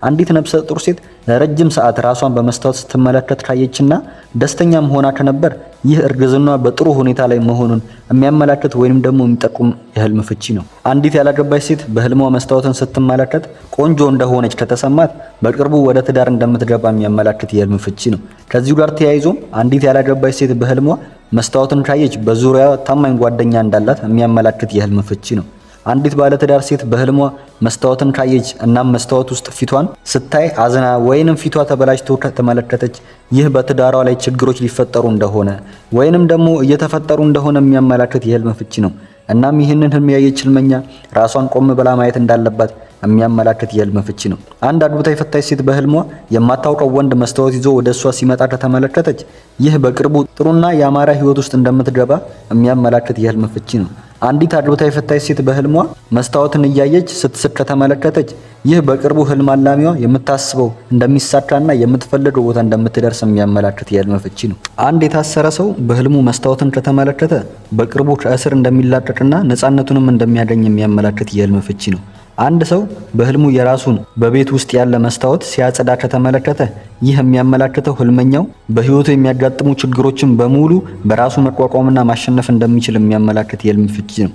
አንዲት ነፍሰ ጡር ሴት ለረጅም ሰዓት ራሷን በመስታወት ስትመለከት ካየችና ደስተኛም ሆና ከነበር ይህ እርግዝናዋ በጥሩ ሁኔታ ላይ መሆኑን የሚያመላክት ወይንም ደግሞ የሚጠቁም የህልም ፍቺ ነው። አንዲት ያላገባች ሴት በህልሟ መስታወትን ስትመለከት ቆንጆ እንደሆነች ከተሰማት በቅርቡ ወደ ትዳር እንደምትገባ የሚያመላክት የህልም ፍቺ ነው። ከዚሁ ጋር ተያይዞም አንዲት ያላገባች ሴት በህልሟ መስታወትን ካየች በዙሪያዋ ታማኝ ጓደኛ እንዳላት የሚያመላክት የህልም ፍቺ ነው። አንዲት ባለትዳር ሴት በህልሟ መስታወትን ካየች እናም መስታወት ውስጥ ፊቷን ስታይ አዝና ወይንም ፊቷ ተበላሽቶ ከተመለከተች ይህ በትዳሯ ላይ ችግሮች ሊፈጠሩ እንደሆነ ወይንም ደግሞ እየተፈጠሩ እንደሆነ የሚያመላክት የህልም ፍቺ ነው። እናም ይህንን ህልም ያየች ህልመኛ ራሷን ቆም ብላ ማየት እንዳለባት የሚያመላክት የህልም ፍቺ ነው። አንድ አግብታ የፈታች ሴት በህልሟ የማታውቀው ወንድ መስታወት ይዞ ወደ እሷ ሲመጣ ከተመለከተች ይህ በቅርቡ ጥሩና የአማረ ህይወት ውስጥ እንደምትገባ የሚያመላክት የህልም ፍቺ ነው። አንዲት አግብታ የፈታች ሴት በህልሟ መስታወትን እያየች ስትስቅ ከተመለከተች ይህ በቅርቡ ህልም አላሚዋ የምታስበው እንደሚሳካና የምትፈልገው ቦታ እንደምትደርስ የሚያመላክት የህልም ፍቺ ነው። አንድ የታሰረ ሰው በህልሙ መስታወትን ከተመለከተ በቅርቡ ከእስር እንደሚላቀቅና ነፃነቱንም እንደሚያገኝ የሚያመላክት የህልም ፍቺ ነው። አንድ ሰው በህልሙ የራሱን በቤት ውስጥ ያለ መስታወት ሲያጸዳ ከተመለከተ ይህ የሚያመላክተው ህልመኛው በህይወቱ የሚያጋጥሙ ችግሮችን በሙሉ በራሱ መቋቋምና ማሸነፍ እንደሚችል የሚያመላክት የህልም ፍቺ ነው።